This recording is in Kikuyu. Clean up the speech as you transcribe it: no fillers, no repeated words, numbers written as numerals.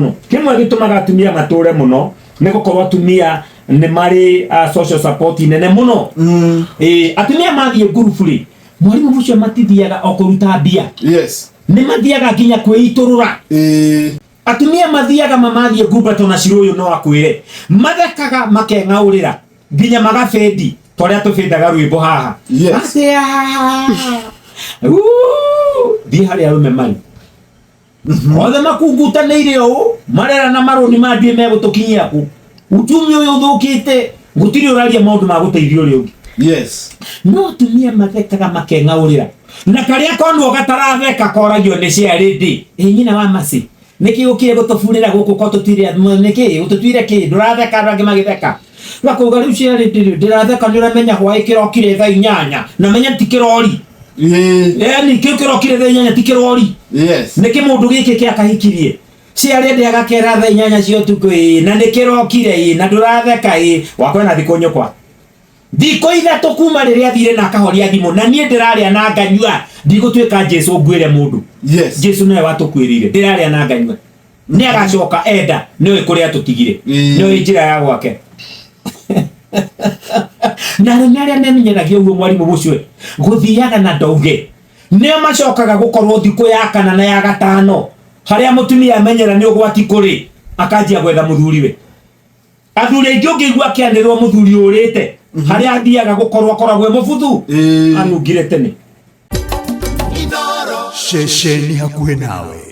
Mũno kĩmwe gĩtũmaga atumia matũre mũno nĩ gũkorwo atumia nĩ marĩ social support nene mũno. Ĩĩ, atumia mathiĩ ngurubu rĩ, mwarimũ ũcio, matithiaga o kũruta mbia. Nĩ mathiaga nginya kwĩitũrũra. Atumia mathiaga mamathiĩ ngumbato na cirũ ũyũ no akwĩre mathekaga makeng'aũrĩra nginya magabĩndi ta ũrĩa tũbĩndaga rwĩmbo haha. Atĩa? Uu, thiĩ harĩa arũme marĩ othe makungutanĩire ũũ marera na marũni ma ndiĩ megũtũkinyia kũ uchumi ũyũ ũthũkĩte, gũtirĩ ũraria maũndũ ma gũteithia ũrĩa ũngĩ. No atumia mathekaga makeng'aũrĩra na karĩa konwo gataratheka koragio nĩ ciarĩndĩ ĩ nyina wa maci nĩkĩ ũkire gũtũburĩra gũkũ ko tũtire nĩkĩ ũtũtuire kĩ ndũratheka andũ angĩ magĩtheka gakauga rĩu ciarĩndĩ ndĩratheka nĩ ũramenya hwaĩ kĩrokire thaa 8 na menya ti kĩrori. Yani kĩu kĩrokire thaa 8 ti kĩrori. Nĩkĩ mũndũ gĩkĩ kĩakahikirie ciarĩndĩ agakera thaa 8 cia ũtukũ ĩ na nĩ kĩrokire ĩ na ndũratheka ĩ wakwa na thikũ nyũkwa thikũ 3 kuma rĩrĩa athire na akahoria thimũ na niĩ ndĩrarĩa na nganyua ndigũtuĩka Jesu ngwĩre mũndũ. Jesu nĩwe watũkuĩrĩire ndĩrarĩa na nganyua nĩ agacoka enda nĩoĩ kũrĩa atũtigire. Nĩoĩ njĩra ya gwake na arũme arĩa memenyeragia ũguo mwarimũ mũcwe gũthiaga na ndauge nĩo macokaga gũkorwo thikũ ya kana na ya gatano harĩa mũtumia amenyera nĩ ũgwati kũrĩ akanjia gwetha mũthuriwe. Athuri aingĩ ũngĩigua akĩanĩrĩrwo mũthuri ũrĩte harĩa athiaga gũkorwo akoragwo e mũbuthu. Anungire tene. Ceceni hakuhĩ nawe.